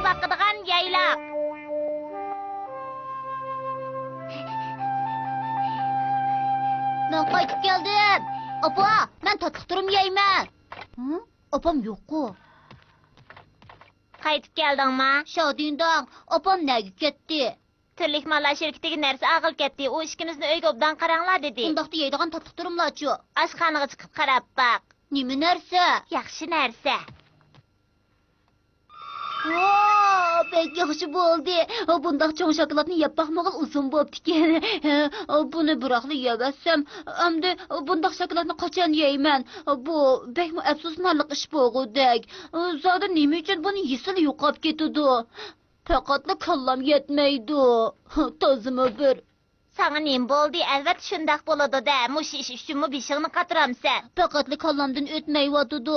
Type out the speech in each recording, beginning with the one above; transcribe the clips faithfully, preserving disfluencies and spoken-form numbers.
باقىدىغان يايلاق. مەن قايتىپ كەلدىم. ئاپا، مەن تاتلىق تۇرۇم يەيمەن. ھە؟ ئاپام يوققۇ. قايتىپ كەلدىڭما؟ شادىنداڭ، ئاپام نەگە كەتتى؟ تۈرلۈك ماللار شىركىتىگە نەرسە ئالغىلى كەتتى. ئۇ ئىككىمىزنى ئۆيگە ئوبدان قاراڭلار دېدى. ئۇنداقتا يەيدىغان تاتلىق تۇرۇملارچۇ؟ ئاشخانىغا چىقىپ قاراپ باق. نېمە نەرسە؟ ياخشى نەرسە. ۋا، بەك ياخشى بولدى. بۇنداق چوڭ شاكىلاتنى يەپ باقمىغىلى ئۇزۇن بوپتىكەن. بۇنى بىراقلا يەۋەتسەم، ئەمدى بۇنداق شاكىلاتنى قاچان يەيمەن؟ بۇ بەكمۇ ئەپسۇسلىنارلىق ئىش بولغۇدەك. زادى نېمە ئۈچۈن بۇنى يېسىلا يوقاپ كېتىدۇ؟ پەقەتلا كاللام يەتمەيدۇ. تازىمۇ بىر. ساڭا نېمە بولدى؟ ئەلۋەتتە شۇنداق بولىدۇ-دە، مۇشۇ ئىش ئۈچۈنمۇ بېشىڭنى قاتۇرامسەن؟ پەقەتلا كاللامدىن ئۆتمەيۋاتىدۇ.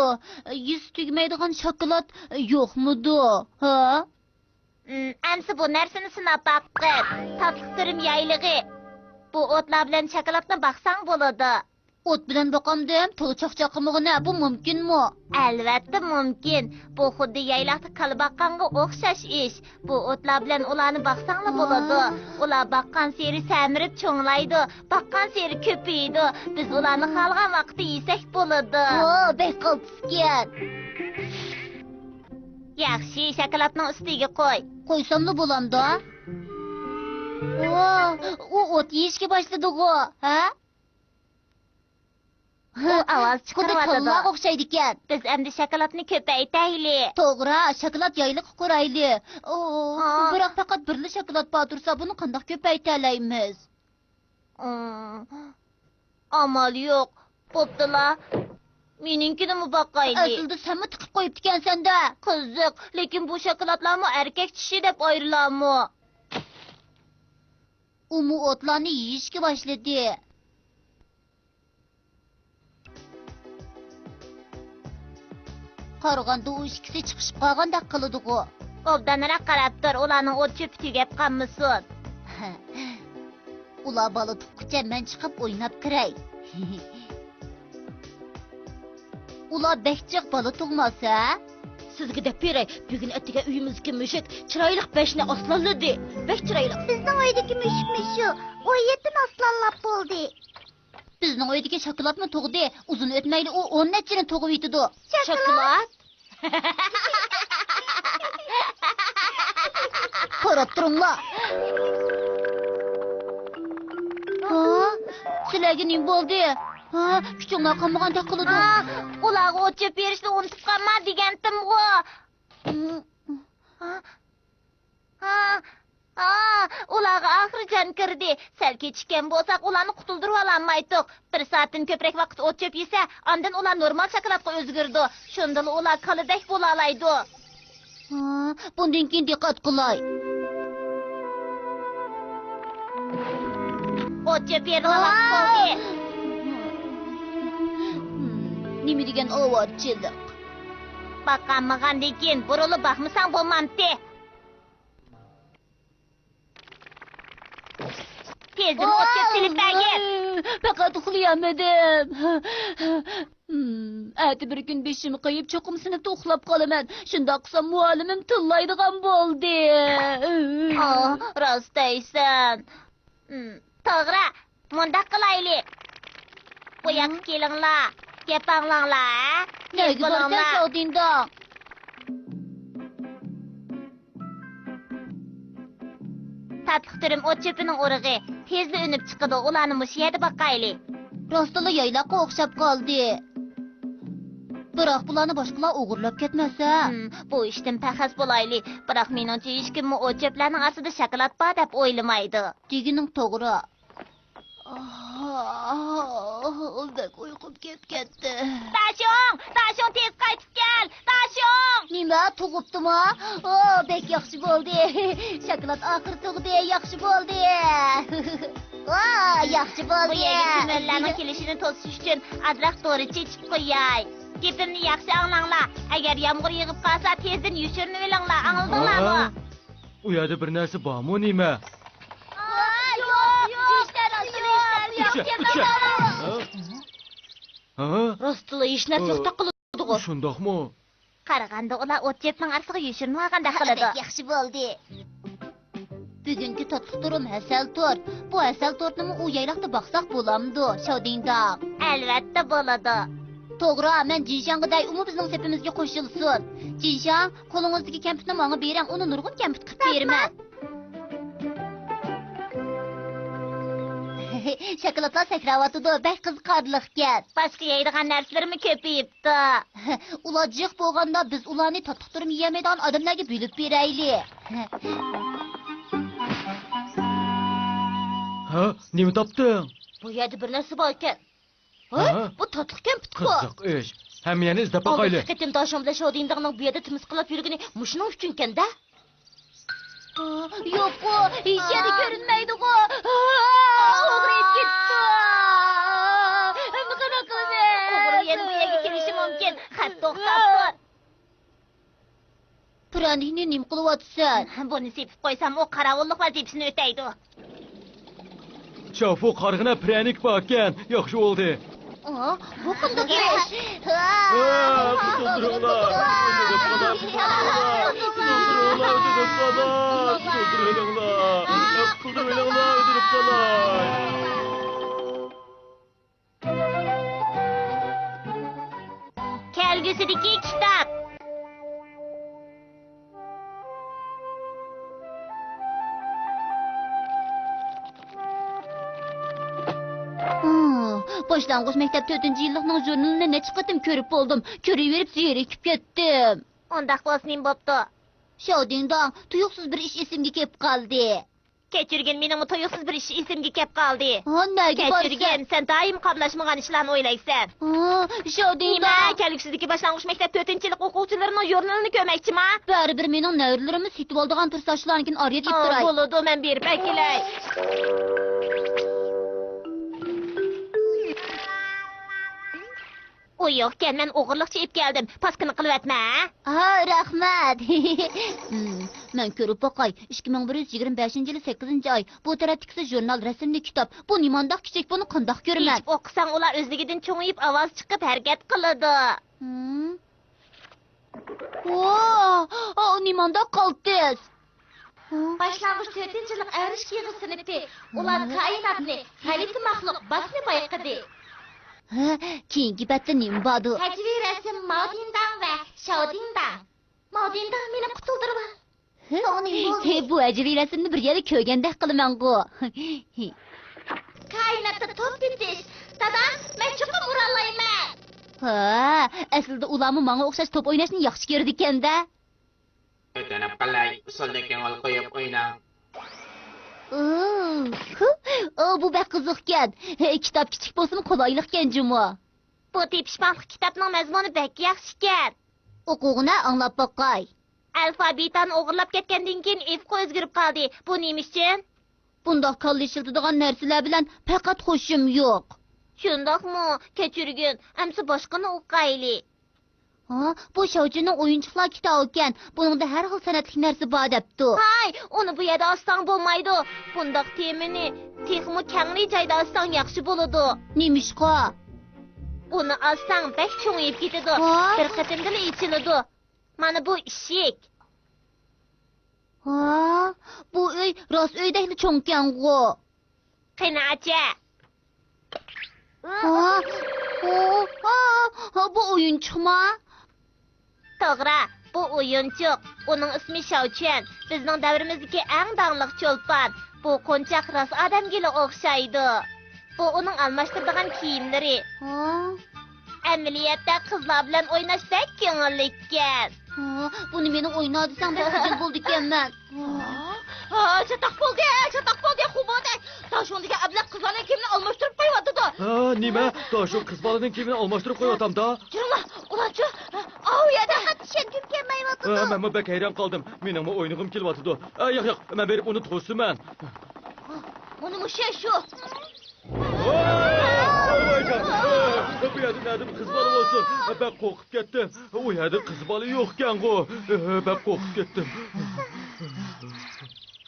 يېسە تۈگىمەيدىغان شاكىلات يوقمىدۇ؟ ھە؟ ئەمسە بۇ نەرسىنى سىناپ باققىن. تاتلىق تۈرۈم يايلىقى. بۇ ئوتلار بىلەن شاكىلاتنى باقساڭ بولىدۇ. ئوت بىلەن باقامدىم، تولا چاقچاق قىلمىغىنە، بۇ مۇمكىنمۇ؟ ئەلۋەتتە مۇمكىن. بۇ خۇددى يايلاقتا كالا باققانغا ئوخشاش ئىش. بۇ ئوتلار بىلەن ئۇلارنى باقساڭلا بولىدۇ. ئۇلار باققانسېرى سەمرىپ چوڭلايدۇ، باققانسېرى كۆپىيىدۇ. بىز ئۇلارنى خالىغان ۋاقىتتا يېسەك بولىدۇ. ۋا، بەك قالتىسكەن. ياخشى، شاكىلاتنىڭ ئۈستىگە قوي. قويساملا بولامدۇ؟ ۋا، ئۇ ئوت يېيىشكە باشلىدىغۇ، ھە؟ ئۇ ئاۋاز خۇددى چىقىرىۋاتىدۇ. كاللىغا ئوخشايدىكەن. بىز ئەمدى شاكىلاتنى كۆپەيتەيلى. توغرا، شاكىلات يايلىقى قۇرايلى. ئو، ھا. بىراق پەقەت بىرلا شاكىلات بار تۇرسا، بۇنى قانداق كۆپەيتەلەيمىز؟ ئۇم، ئامال يوق. بوپتۇلا. مېنىڭكىنىمۇ باقايلى. ئەسلىدە سەنمۇ تىقىپ قويۇپتىكەنسەن-دە. قىزىق، لېكىن بۇ شاكىلاتلارمۇ ئەركەك چىشى دەپ ئايرىلامۇ؟ ئۇمۇ ئوتلارنى يېيىشكە باشلىدى. قارىغاندا ئۇ ئىككىسى چىقىشىپ قالغاندەك قىلىدىغۇ. ئوبدانراق قاراپ تۇر، ئۇلارنىڭ ئوت چۆپى تۈگەپ قالمىسۇن. ئۇلار بالا تۇغقۇچە مەن چىقىپ ئويناپ كىرەي. ئۇلار بەك جىق بالا تۇغماس ھە؟ سىزگە دەپ بېرەي، بۈگۈن ئەتىگەن ئۆيىمىزدىكى مۈشۈك چىرايلىق بەشنى ئاسلانلىدى. بەك چىرايلىق. بىزنىڭ ئۆيدىكى مۈشۈكمۇ شۇ، ئون يەتتىنى ئاسلانلاپ بولدى. بىزنىڭ ئۆيدىكى شاكىلاتمۇ تۇغدى. ئۇزۇن ئۆتمەيلا ئۇ ئون نەچچىنى تۇغۇۋېتىدۇ. شاكىلات؟ شاكىلات؟ قاراپ تۇرۇڭلار. ھا؟ سىلەرگە نېمە بولدى؟ ھا؟ كۈچۈڭلار قالمىغاندەك قىلىدۇ. ھا؟ ئۇلارغا ئوت چۆپ بېرىشنى ئۇنتۇپ قالما دېگەنتىمغۇ. ھا؟ ھا، ھا، ئۇلارغا ئاخىرى جان كىردى. سەل كېچىككەن بولساق، ئۇلارنى قۇتۇلدۇرۇۋالالمايتتۇق. بىر سائەتتىن كۆپرەك ۋاقىت ئوت چۆپ يېسە، ئاندىن ئۇلار نورمال شاكىلاتقا ئۆزگىرىدۇ. شۇندىلا ئۇلار كالىدەك بولالايدۇ. ھا، بۇندىن كېيىن دىققەت قىلاي. ئوت چۆپ يەيدىغان ۋاقىت بولدى. نېمە دېگەن ئاۋارىچىلىق. باقالمىغاندىن كېيىن بۇرۇلۇپ باقمىساڭ بولمامتى. تېزدىن ئوت چۆپ سېلىپ بەرگىن. پەقەت ئۇخلىيالمىدىم. ھىم، ئەتە بىر كۈن بېشىم قېيىپ، چوقۇم سىنىپتا ئۇخلاپ قالىمەن. شۇنداق قىلسام، مۇئەللىمىم تىللايدىغان بولدى. ئا، راست دەيسەن. ھىم، توغرا، مۇنداق قىلايلى. بۇ ياققا كېلىڭلار، گەپ ئاڭلاڭلار، ھە؟ تېز بولۇڭلار. نەگە بارىسەن، شاۋدىنداڭ؟ تاتلىق تۈرۈم ئوت چۆپىنىڭ ئۇرۇغى. تېزلا ئۈنۈپ چىقىدۇ، ئۇلارنى مۇشۇ يەردە باقايلى. راستلا يايلاققا ئوخشاپ قالدى. بىراق بۇلارنى باشقىلار ئوغرىلاپ كەتمەسە؟ ھىم، بۇ ئىشتىن پەخەس بولايلى. بىراق مېنىڭچە ھېچكىممۇ ئوت چۆپلەرنىڭ ئاستىدا شاكىلات بار دەپ ئويلىمايدۇ. دېگىنىڭ توغرا. ئاھ، بەك ئۇيقۇم كېلىپ كەتتى. داشۇڭ! داشۇڭ، تېز قايتىپ كەل! داشۇڭ! نېمە، تۇغۇپتىما؟ ئو، بەك ياخشى بولدى. شاكىلات ئاخىرى تۇغدى، ياخشى بولدى. ۋا، ياخشى بولدى. بۇ يەرگە كېمەنلەرنىڭ كېلىشىنى توسۇش ئۈچۈن ئازراق دورا چېچىپ قوياي. گېپىمنى ياخشى ئاڭلاڭلار. ئەگەر يامغۇر يېغىپ قالسا، تېزدىن يوشۇرۇنۇۋېلىڭلار، ئاڭلىدىڭلارمۇ؟ ھا؟ ئۇ يەردە بىر نەرسە بارمۇ نېمە؟ ۋاي، يوق، يوق، ھېچ نەرسە يوق. ئۇچە، ئۇچە. ھا؟ ھا؟ راستلا ھېچ نەرسە يوقتەك قىلىدىغۇ. شۇنداقمۇ؟ قارىغاندا ئۇلار ئوت-چۆپنىڭ ئارىسىغا يوشۇرۇنۇۋالغاندەك قىلىدۇ. بەك ياخشى بولدى. بۈگۈنكى تاتلىق تۇرۇم ھەسەل تورت. بۇ ھەسەل تورتنىمۇ ئۇ يايلاقتا باقساق بولامدۇ، شاۋدىڭداڭ؟ ئەلۋەتتە بولىدۇ. توغرا، مەن جىنشاڭغا دەي، ئۇمۇ بىزنىڭ سېپىمىزگە قوشۇلسۇن. جىنشاڭ، قولىڭىزدىكى كەمپۈتنى ماڭا بېرىڭ، ئۇنى نۇرغۇن كەمپۈت قىلىپ بېرىمەن. شاكىلاتلار سەكرەۋاتىدۇ، بەك قىزىقارلىقكەن. باشقا يەيدىغان نەرسىلىرىمۇ كۆپىيىپتۇ. ئۇلار جىق بولغاندا بىز ئۇلارنى تاتلىق تۇرۇم يېيەلمەيدىغان ئادەملەرگە بۆلۈپ بېرەيلى. ھە؟ نېمە تاپتىڭ؟ بۇ يەردە بىر نەرسە باركەن. ھە؟ ھە؟ بۇ تاتلىق كەمپۈتكۇ. قىزىق ئىش. ھەممە يەرنى ئىزدەپ باقايلى. ئالدىنقى قېتىم داشۇڭ بىلەن شاۋدىڭداڭنىڭ بۇ يەردە تىمىسقىلاپ يۈرگىنى مۇشۇنىڭ ئۈچۈنكەن-دە. يوققۇ، ھېچ يەردە كۆرۈنمەيدىغۇ. ئوغرى كېتىپتۇ. ئەمدى قانداق قىلىمىز؟ ئوغرى يەنە بۇ يەرگە كېلىشى مۇمكىن. خەت توختاپتۇ. پىرەنىكنى نېمە قىلىۋاتىسەن؟ بۇنى سېپىپ قويسام، ئۇ قاراۋۇللۇق ۋەزىپىسىنى ئۆتەيدۇ. چافۇ، قارىغىنا، پىرەنىك باركەن. ياخشى بولدى. ئا، بۇ قانداق ئىش؟ ھە، قۇتۇلدۇرۇڭلار! قۇتۇلدۇرۇڭلار! قۇتۇلدۇرۇڭلار! قۇتۇلدۇرۇۋېلىڭلار! قۇتۇلدۇرۇۋېلىڭلار، ئۆلتۈرۈپ سالاي! كەلگۈسىدىكى كىتاب. باشلانغۇچ مەكتەپ تۆتىنچى يىللىقنىڭ ژۇرنىلىنى نەچچە قېتىم كۆرۈپ بولدۇم. كۆرۈۋېرىپ زېرىكىپ كەتتىم. ئۇنداق بولسا نېمە بوپتۇ؟ شاۋدىڭداڭ، تۇيۇقسىز بىر ئىش ئېسىمگە كېلىپ قالدى. كەچۈرگىن، مېنىڭمۇ تۇيۇقسىز بىر ئىش ئېسىمگە كەپ قالدى. ھا، نەگە بارىسەن؟ كەچۈرگىن، سەن دائىم قاملاشمىغان ئىشلارنى ئويلايسەن. ھا، شاۋدىڭداڭ. نېمە، كەلگۈسىدىكى باشلانغۇچ مەكتەپ تۆتىنچى يىللىق ئوقۇغۇچىلىرىنىڭ ژۇرنىلىنى كۆرمەكچىما؟ بەرىبىر مېنىڭ نەۋرىلىرىممۇ سېتىۋالىدىغان تۇرسا شۇلارنىڭكىنى ئارىيەت ئېلىپ تۇراي. بولىدۇ، مەن بېرىپ ئەكېلەي. ئۇ يوقكەن، مەن ئوغرىلىقچە ئېلىپ كەلدىم. پاسكىنا قىلىۋەتمە، ھە؟ ھا، رەھمەت. مەن كۆرۈپ باقاي. ئىككى مىڭ بىر يۈز يىگىرمە بەشىنچى يىلى سەككىزىنچى ئاي. بۇ تەرەپتىكىسى ژۇرنال، رەسىملىك كىتاب. بۇ نېمانداق كىچىك، بۇنى قانداق كۆرىمەن؟ ئېچىپ ئوقۇساڭ، ئۇلار ئۆزلۈكىدىن چوڭىيىپ ئاۋاز چىقىپ ھەرىكەت قىلىدۇ. ھىم. ۋا، ئا، نېمانداق قالتىس! باشلانغۇچ تۆتىنچى يىللىق ئەۋرىشكە يېغىش سىنىپى. ئۇلار كائىناتنى، غەلىتە مەخلۇق، باسنى بايقىدى. ھە، كېيىنكى بەتتە نېمە باردۇ؟ ھەجۋىي رەسىم ماۋدىنداڭ ۋە شاۋدىنداڭ. ماۋدىنداڭ، مېنى قۇتۇلدۇرۇۋال. ھە؟ ساڭا نېمە بولدى؟ ھە، بۇ ھەجۋىي رەسىمنى بىر يەردە كۆرگەندەك قىلىمەنغۇ. كائىناتتا توپ تېپىش. دادا، مەن چوقۇم ئۇرالايمەن. ھە، ئەسلىدە ئۇلارمۇ ماڭا ئوخشاش توپ ئويناشنى ياخشى كۆرىدىكەن-دە. ئۆتۈنۈپ قالاي، ئۇسسۇلدىن كۆڭۈل قويۇپ ئويناڭ. ئۇ، ھۇ، ئۇ، بۇ بەك قىزىقكەن. ھە، كىتاب كىچىك بولسىمۇ قولايلىقكەن جۇمۇ. بۇ تېپىشماقلىق كىتابنىڭ مەزمۇنى بەك ياخشىكەن. ئوقۇغىنە، ئاڭلاپ باقاي. ئەلفابېتانى ئوغرىلاپ كەتكەندىن كېيىن ئېفقا ئۆزگىرىپ قالدى. بۇ نېمە ئۈچۈن؟ بۇنداق كاللا ئىشلىتىدىغان نەرسىلەر بىلەن پەقەت خۇشۇم يوق. شۇنداقمۇ؟ كەچۈرگىن، ئەمسە باشقىنى ئوقۇيلى. ھا، بۇ شاۋچىنىڭ ئويۇنچۇقلار كىتابىكەن. بۇنىڭدا ھەر خىل سەنئەتلىك نەرسە بار دەپتۇ. ھاي، ئۇنى بۇ يەردە ئاچساڭ بولمايدۇ. بۇنداق تېمىنى تېخىمۇ كەڭرى جايدا ئاچساڭ ياخشى بولىدۇ. نېمىشقا؟ ئۇنى ئاچساڭ بەك چوڭىيىپ كېتىدۇ. ھا؟ بىر قېتىمدىلا ئېچىلىدۇ. مانا بۇ ئىشىك. ھا، بۇ ئۆي راست ئۆيدەكلا چوڭكەنغۇ. قېنى ئاچە. ھا؟ ھا؟ ھا؟ ھا، بۇ ئويۇنچۇقما؟ توغرا، بۇ ئويۇنچۇق. ئۇنىڭ ئىسمى شاۋچۈەن. بىزنىڭ دەۋرىمىزدىكى ئەڭ داڭلىق چولپان. بۇ قونچاق راست ئادەمگىلا ئوخشايدۇ. بۇ ئۇنىڭ ئالماشتۇرىدىغان كىيىملىرى. ھا؟ ئەمەلىيەتتە قىزلار بىلەن ئويناش بەك كۆڭۈللۈككەن. ھا، بۇنى مېنىڭ ئوينا دېسەڭ بەك خىجىل بولىدىكەنمەن. ھا، چاتاق بولدى، چاتاق بولدى، خۇمۇدەك. داشۇڭدىكى ئەبلەخ قىزلارنىڭ كىيىمىنى ئالماشتۇرۇپ قويۇۋاتىدۇ. ھا، نېمە؟ داشۇڭ قىز بالىنىڭ كىيىمىنى ئالماشتۇرۇپ قويۇۋاتامدا؟ جۇرۇڭلار، ئۇلارچۇ؟ ئاۋۇ يەردە. پەقەت چۈشەنگۈم كەلمەيۋاتىدۇ. ھا، مەنمۇ بەك ھەيران قالدىم. مېنىڭمۇ ئوينىغۇم كېلىۋاتىدۇ. ھە، ياق، ياق، مەن بېرىپ ئۇنى توسىمەن. مانا مۇشۇ شۇ. ۋاي! ۋاي، ۋاي، ۋاي! بۇ يەردە نەدىمۇ قىز بالا بولسۇن؟ بەك قورقۇپ كەتتىم. ئۇ يەردە قىز بالا يوقكەنغۇ. بەك قورقۇپ كەتتىم.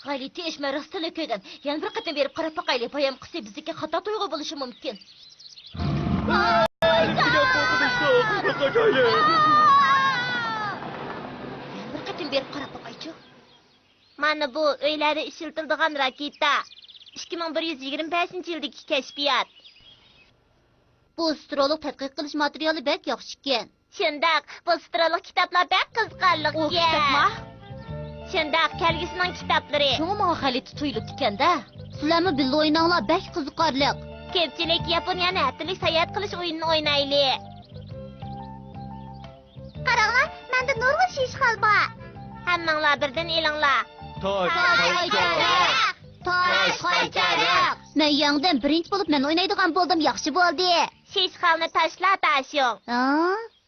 غەلىتە ئىش، مەن راستلا كۆرگەن. يەنە بىر قېتىم بېرىپ قاراپ باقايلى، بايامقىسى بىزنىڭكى خاتا تۇيغۇ بولۇشى مۇمكىن. نېمە دېگەن قورقۇنچلۇق! قاچايلى! بېرىپ قاراپ باقايچۇ. مانا بۇ ئۆيلەردە ئىشلىتىلىدىغان راكېتا. ئىككى مىڭ بىر يۈز يىگىرمە بەشىنچى يىلدىكى كەشپىيات. بۇ ئاسترولوگ تەتقىق قىلىش ماتېرىيالى بەك ياخشىكەن. شۇنداق، بۇ ئاسترولوگ كىتابلار بەك قىزىقارلىق ئۇ ئىكەن. كىتابما؟ شۇنداق، كەلگۈسىنىڭ كىتابلىرى. شۇڭا ماڭا غەلىتە تۇيۇلۇپتىكەن-دە. سىلەرمۇ بىللە ئويناڭلار، بەك قىزىقارلىق. كۆپچىلىك، ياپونىيەنى ھەپتىلىك ساياھەت قىلىش ئويۇنىنى ئوينايلى. قاراڭلار، مەندە نۇرغۇن شېشىخال بار. ھەممىڭلار بىردىن ئېلىڭلار. تاش، تاش، قايچا، رەق. تاش، قايچا، رەق. مەن يەڭدىم، بىرىنچى بولۇپ مەن ئوينايدىغان بولدۇم، ياخشى بولدى. شېشىخالنى تاشلا، داشۇڭ. ھا؟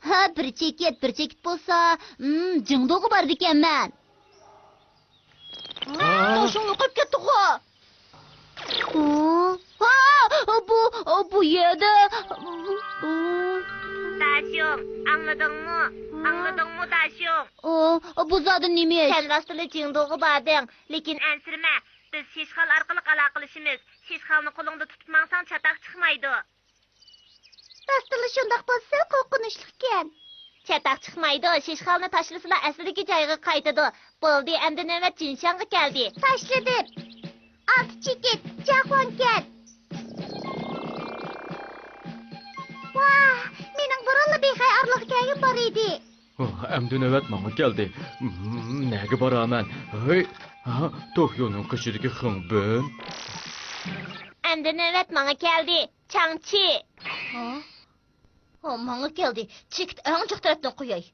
ھە، بىر چېكىت، بىر چېكىت بولسا، مم، جىڭدۇغا بارىدىكەنمەن. ھا؟ داشۇڭ يوقاپ كەتتىغۇ. ھا؟ ھا؟ بۇ، بۇ يەردە. داشۇڭ، ئاڭلىدىڭمۇ؟ ئاڭلىدىڭمۇ، داشۇڭ؟ ئا، بۇ زادى نېمە ئىش؟ سەن راستلا جىڭدۇغا باردىڭ، لېكىن ئەنسىرىمە، بىز شېشىخال ئارقىلىق ئالاقىلىشىمىز. شېشىخالنى قولۇڭدا تۇتۇپ ماڭساڭ، چاتاق چىقمايدۇ. راستلا شۇنداق بولسا قورقۇنچلۇقكەن. چاتاق چىقمايدۇ، شېشىخالنى تاشلىسىلا ئەسلىدىكى جايىغا قايتىدۇ. بولدى، ئەمدى نۆۋەت جىنشاڭغا كەلدى. تاشلىدىم. ئالتە چېكىت، جاخۇەن كەت. ۋاھ، مېنىڭ بۇرۇنلا بىخەي ئارىلىغا كەلگۈم بار ئىدى. ئوھ، ئەمدى نۆۋەت ماڭا كەلدى. مم، نەگە بارامەن؟ ھەي، ھا، توكيونىڭ قېشىدىكى خېڭبىن. ئەمدى نۆۋەت ماڭا كەلدى. چاڭچى. ھا؟ ھا، ماڭا كەلدى. چېكىت ئەڭ جىق تەرەپتىن قوياي.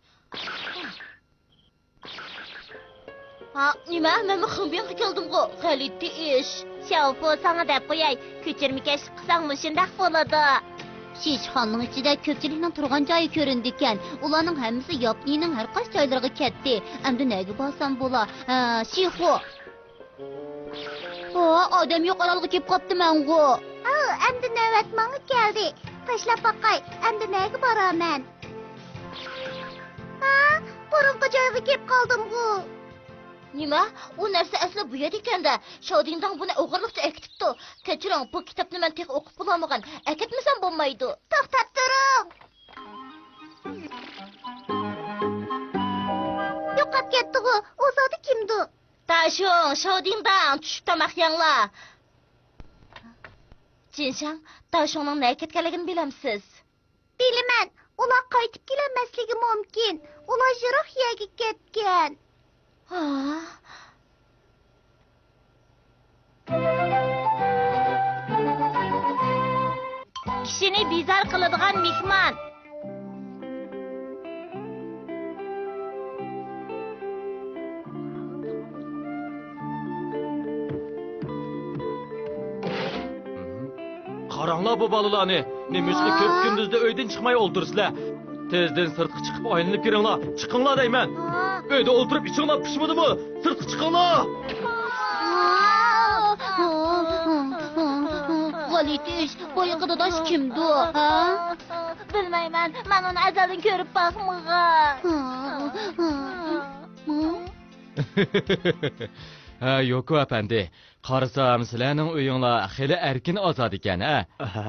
ھا، نېمە؟ مەنمۇ خېڭبىنغا كەلدىمغۇ. غەلىتە ئىش. شياۋفۇ، ساڭا دەپ قوياي، كۆچۈرمىكەشلىك قىلساڭ مۇشۇنداق بولىدۇ. شىشخانىنىڭ ئىچىدە كۆپچىلىكنىڭ تۇرغان جايى كۆرۈنىدىكەن. ئۇلارنىڭ ھەممىسى ياپونىيىنىڭ ھەر قايسى جايلىرىغا كەتتى. ئەمدى نەگە بارسام بولا؟ ھە، شىخۇ. ھا، ئادەم يوق ئارالغا كېلىپ قاپتىمەنغۇ. ھا، ئەمدى نۆۋەت ماڭا كەلدى. تاشلاپ باقاي، ئەمدى نەگە بارامەن؟ ھا، بۇرۇنقى جايغا كېلىپ قالدىمغۇ. نېمە؟ ئۇ نەرسە ئەسلى بۇ يەردە ئىكەن-دە. شاۋدىڭداڭ بۇنى ئوغرىلىقچە ئەكېتىپتۇ. كەچۈرۈڭ، بۇ كىتابنى مەن تېخى ئوقۇپ بولالمىغان. ئەكەتمىسەم بولمايدۇ. توختاپ تۇرۇڭ! يوقاپ كەتتىغۇ. ئۇ زادى كىمدۇ؟ داشۇڭ، شاۋدىڭداڭ، چۈشلۈك تاماق يەڭلار. جىنشاڭ، داشۇڭنىڭ نەگە كەتكەنلىكىنى بىلەمسىز؟ بىلىمەن، ئۇلار قايتىپ كېلەلمەسلىكى مۇمكىن. ئۇلار يىراق يەرگە كەتكەن. ھا؟ كىشىنى بىزار قىلىدىغان مېھمان. قاراڭلار بۇ بالىلارنى، نېمىشقا كۆپ كۈندۈزدە ئۆيدىن چىقماي ئولتۇرىسىلەر؟ تېزدىن سىرتقا چىقىپ ئايلىنىپ كىرىڭلار، چىقىڭلار دەيمەن. ئۆيدە ئولتۇرۇپ ئىچىڭلار پىشمىدىمۇ؟ سىرتقا چىقىڭلار! غەلىتە ئىش، بايىقى داداش كىمدۇ، ھە؟ بىلمەيمەن، مەن ئۇنى ئەزەلدىن كۆرۈپ باقمىغان. ھە، يوكو ئەپەندى، قارىسام، سىلەرنىڭ ئۆيۈڭلار خېلى ئەركىن ئازادە ئىكەن، ھە؟ ھە،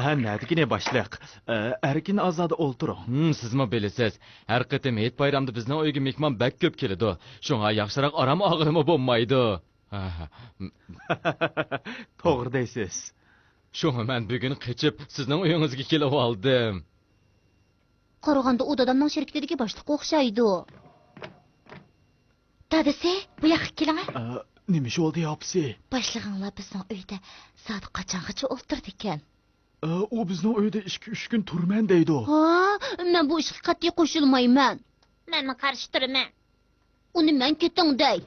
ھە، نەدىكىنى باشلىق؟ ئەركىن ئازادە ئولتۇرۇڭ. ھىم، سىزمۇ بىلىسىز، ھەر قېتىم ھېيت بايرامدا بىزنىڭ ئۆيگە مېھمان بەك كۆپ كېلىدۇ. شۇڭا ياخشىراق ئارام ئالغىلىمۇ بولمايدۇ. توغرا دەيسىز. شۇڭا مەن بۈگۈن قېچىپ سىزنىڭ ئۆيىڭىزگە كېلىۋالدىم. قارىغاندا ئۇ دادامنىڭ شىركىتىدىكى باشلىققا ئوخشايدۇ. دادىسى، بۇ ياققا كېلىڭە. ئە، نېمە ئىش بولدى، ئاپىسى؟ باشلىقىڭلار بىزنىڭ ئۆيدە زادى قاچانغىچە ئولتۇرىدىكەن؟ ئە، ئۇ بىزنىڭ ئۆيدە ئىككى، ئۈچ كۈن تۇرىمەن دەيدۇ. ھا، مەن بۇ ئىشقا قەتئىي قوشۇلمايمەن. مەنمۇ قارشى تۇرىمەن. ئۇنى مەن كېتىڭ دەي.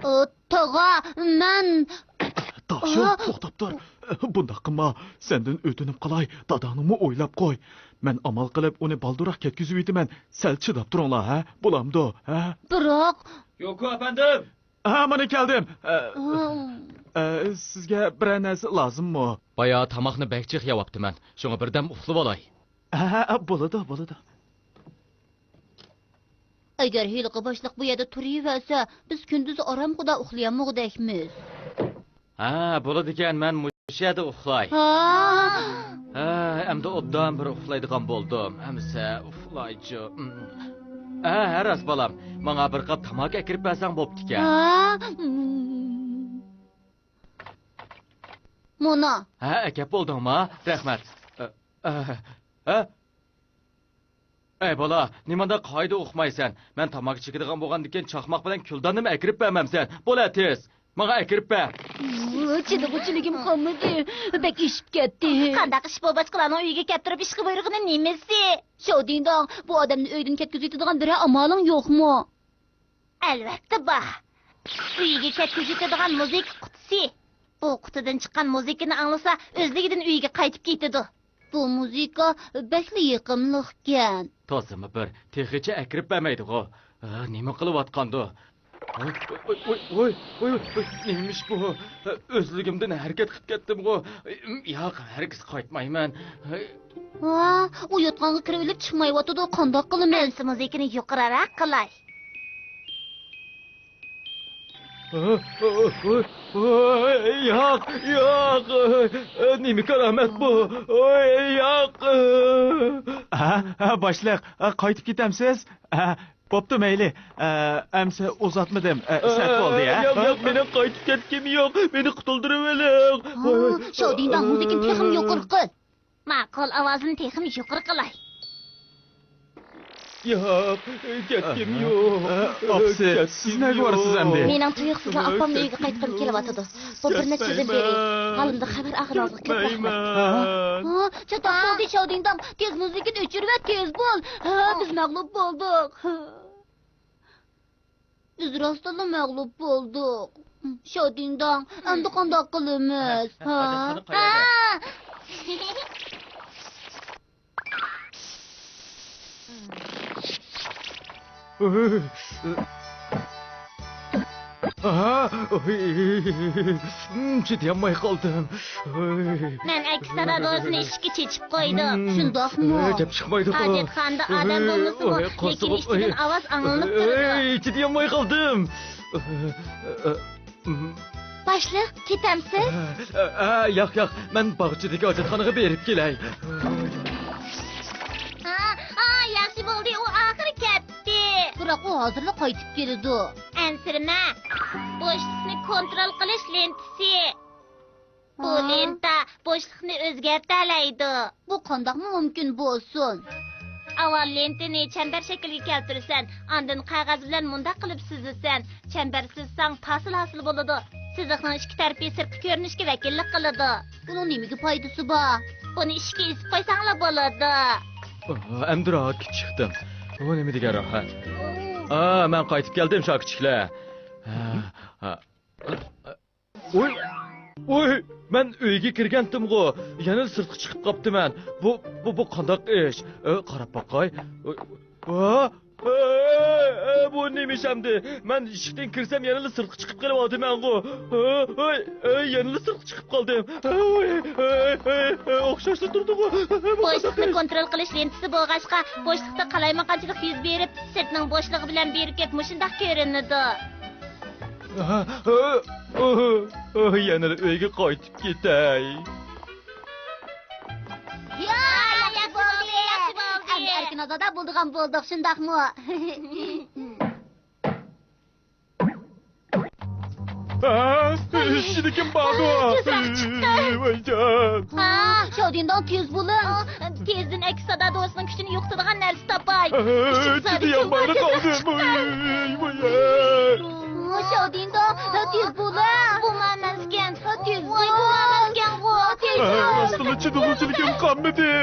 ئە، تاغا، مەن. داشۇ، ئا! توختاپ تۇر. بۇنداق قىلما. سەندىن ئۆتۈنۈپ قالاي، داداڭنىمۇ ئويلاپ قوي. مەن ئامال قىلىپ ئۇنى بالدۇرراق كەتكۈزۈۋېتىمەن. سەل چىداپ تۇرۇڭلار، ھە؟ بولامدۇ، ھە؟ بىراق. يوكو ئەپەندىم! ھە، مانا كەلدىم. ئە، ئا. ئە، سىزگە بىرەر نەرسە لازىممۇ؟ بايا تاماقنى بەك جىق يەۋاپتىمەن. شۇڭا بىردەم ئۇخلىۋالاي. ھە، ھە، بولىدۇ، بولىدۇ. ئەگەر ھېلىقى باشلىق بۇ يەردە تۇرۇۋەرسە، بىز كۈندۈزى ئارامخۇدا ئۇخلىيالمىغۇدەكمىز. ھە، بولىدىكەن، مەن مۇشۇ يەردە ئۇخلاي. ھا؟ ھە، ئەمدى ئوبدان بىر ئۇخلايدىغان بولدۇم. ئەمىسە ئۇخلايچۇ. ھە، ھە، راست بالام. ماڭا بىر قاپ تاماكا ئەكىرىپ بەرسەڭ بوپتىكەن. ھە؟ مانا. ھە، ئەكەپ بولدۇڭما؟ رەھمەت. ئە، ئە، ھە؟ ئەي بالا، نېمانداق قائىدە ئۇقمايسەن؟ مەن تاماكا چېكىدىغان بولغاندىكىن چاقماق بىلەن كۈلداننىمۇ ئەكىرىپ بەرمەمسەن؟ بولە تېز! ماڭا ئەكىرىپ بەر! چىدىغۇچىلىكىم قالمىدى. بەك ئېشىپ كەتتى. قانداق ئىش بولغاچقىلا ئۇنىڭ ئۆيىگە كەپ تۇرۇپ ئىشقا بۇيرۇغىنى نېمىسى؟ شاۋدىڭداڭ، بۇ ئادەمنى ئۆيدىن كەتكۈزۈۋېتىدىغان بىرەر ئامالىڭ يوقمۇ؟ ئەلۋەتتە بار. ئۆيىگە كەتكۈزۈۋېتىدىغان مۇزىكا قۇتىسى. بۇ قۇتىدىن چىققان مۇزىكىنى ئاڭلىسا، ئۆزلۈكىدىن ئۆيىگە قايتىپ كېتىدۇ. بۇ مۇزىكا بەكلا يېقىملىقكەن. تازىمۇ بىر، تېخىچە ئەكىرىپ بەرمەيدىغۇ. ھە، نېمە قىلىۋاتقاندۇ؟ ۋوي، ۋوي، ۋوي، ۋوي، ۋوي، نېمىش بۇ؟ ئۆزلۈكۈمدىن ھەرىكەت قىلىپ كەتتىمغۇ؟ ياق، ھەرگىز قايتمايمەن. ھە، ئۇ يوتقانغا كىرىۋېلىپ چىقمايۋاتىدۇ، قانداق قىلىمىز؟ ئەمسە مۇزىكىنى يۇقىرىراق قىلاي. ياق، ياق، نېمە كارامەت بۇ؟ ياق. ھە، ھە، باشلىق، قايتىپ كېتەمسىز؟ بوپتۇ، مەيلى. ئەمسە ئۇزاتمىدىم. سەت بولدى، ھە؟ ياق، ياق، مېنىڭ قايتىپ كەتكۈم يوق. مېنى قۇتۇلدۇرۇۋېلىڭ. شاۋدىڭداڭ، مۇزىكىنى تېخىمۇ يۇقىرى قىل. ماقۇل، ئاۋازىنى تېخىمۇ يۇقىرى قىلاي. ياق، كەتكۈم يوق. ئاپىسى، سىز نەگە بارىسىز ئەمدى؟ مېنىڭ تۇيۇقسىزلا ئاپامنى ئۆيگە قايتقۇم كېلىۋاتىدۇ. بۇ بىر نەچچە كۈندىن بېرى ھالىمدىن خەۋەر ئالغىنىڭىزغا كۆپ رەھمەت. ھە؟ چاتاق بولدى، شاۋدىڭداڭ. تېز مۇزىكىنى ئۆچۈرۈۋەت، تېز بول. ھە، بىز مەغلۇپ بولدۇق. بىز راستتىنلا مەغلۇپ بولدۇق. شاۋدىڭداڭ، ئەمدى قانداق قىلىمىز؟ ھە؟ چىدىيالماي قالدىم. مەن ئەكس سادا دورىسىنى ئىشىككە چېچىپ قويدۇم. شۇنداقمۇ؟ گەپ چىقمايدۇ. ھاجەتخانىدا ئادەم بولمىسىمۇ، لېكىن ئىچىدىن ئاۋاز ئاڭلىنىپ تۇرىدۇ. چىدىيالماي قالدىم. باشلىق، كېتەمسىز؟ ياق، ياق، مەن باغچىدىكى ھاجەتخانىغا بېرىپ كېلەي. ھا، ھا، ياخشى بولدى، ئۇ ئاخىرى كەتتى. بىراق ئۇ ھازىرلا قايتىپ كېلىدۇ. ئەنسىرىمە. بوشلۇقنى كونترول قىلىش لېنتىسى. بۇ لېنتا بوشلۇقنى ئۆزگەرتەلەيدۇ. بۇ قانداقمۇ مۇمكىن بولسۇن؟ ئاۋۋال لېنتىنى چەمبەر شەكىلگە كەلتۈرىسەن، ئاندىن قەغەز بىلەن مۇنداق قىلىپ سۈزىسەن. چەمبەر سۈزسەڭ، پاسىل ھاسىل بولىدۇ. سىزىقنىڭ ئىككى تەرىپى سىرتقى كۆرۈنۈشكە ۋەكىللىك قىلىدۇ. بۇنىڭ نېمىگە پايدىسى بار؟ بۇنى ئىشىككە ئېسىپ قويساڭلا بولىدۇ. ئەمدى راھەتكە چىقتىم. بۇ نېمە دېگەن راھەت؟ ئا، مەن قايتىپ كەلدىم، شاكىچىكلەر. ھە، ھە. ۋوي، ۋوي، مەن ئۆيگە كىرگەنتىمغۇ، يەنە سىرتقا چىقىپ قاپتىمەن. بۇ، بۇ، بۇ قانداق ئىش؟ ئە، قاراپ باقاي. ئە، ئە، ئە، بۇ نېمە ئىش ئەمدى؟ مەن ئىشىكتىن كىرسەم يەنىلا سىرتقا چىقىپ قېلىۋاتىمەنغۇ. ئە، ئە، ئە، يەنىلا سىرتقا چىقىپ قالدىم. ئە، ئە، ئە، ئە، ئوخشاشلا تۇردىغۇ. بۇ قانداق ئىش؟ بوشلۇقنى كونترول قىلىش لېنتىسى بولغاچقا، بوشلۇقتا قالايمىقانچىلىق يۈز بېرىپ، سىرتنىڭ بوشلۇقى بىلەن بىرىكىپ، مۇشۇنداق كۆرۈنىدۇ. يەنىلا ئۆيگە قايتىپ كېتەي. يا، ياخشى بولدى، ياخشى بولدى. ئەمدى ئەركىن ئازادە بولىدىغان بولدۇق، شۇنداقمۇ؟ ئىچىدە كىم باردۇ؟ تېزرەك چىققىن. ۋايجان. شاۋدىنداڭ، تېز بولۇڭ. تېزدىن ئەكس سادا دورىسىنىڭ كۈچىنى يوقىتىدىغان نەرسە تاپاي. ئىچىم سادىچىلغا قالدىم. ۋاي، ۋاي. شاۋدىنداڭ، تېز بولۇڭ. بۇ مەن ئەمەسكەن. تېز بول. ۋاي، بۇ مەن ئەمەسكەنغۇ. تېز بول. راستلا چىدىغۇچىلىكىم قالمىدى.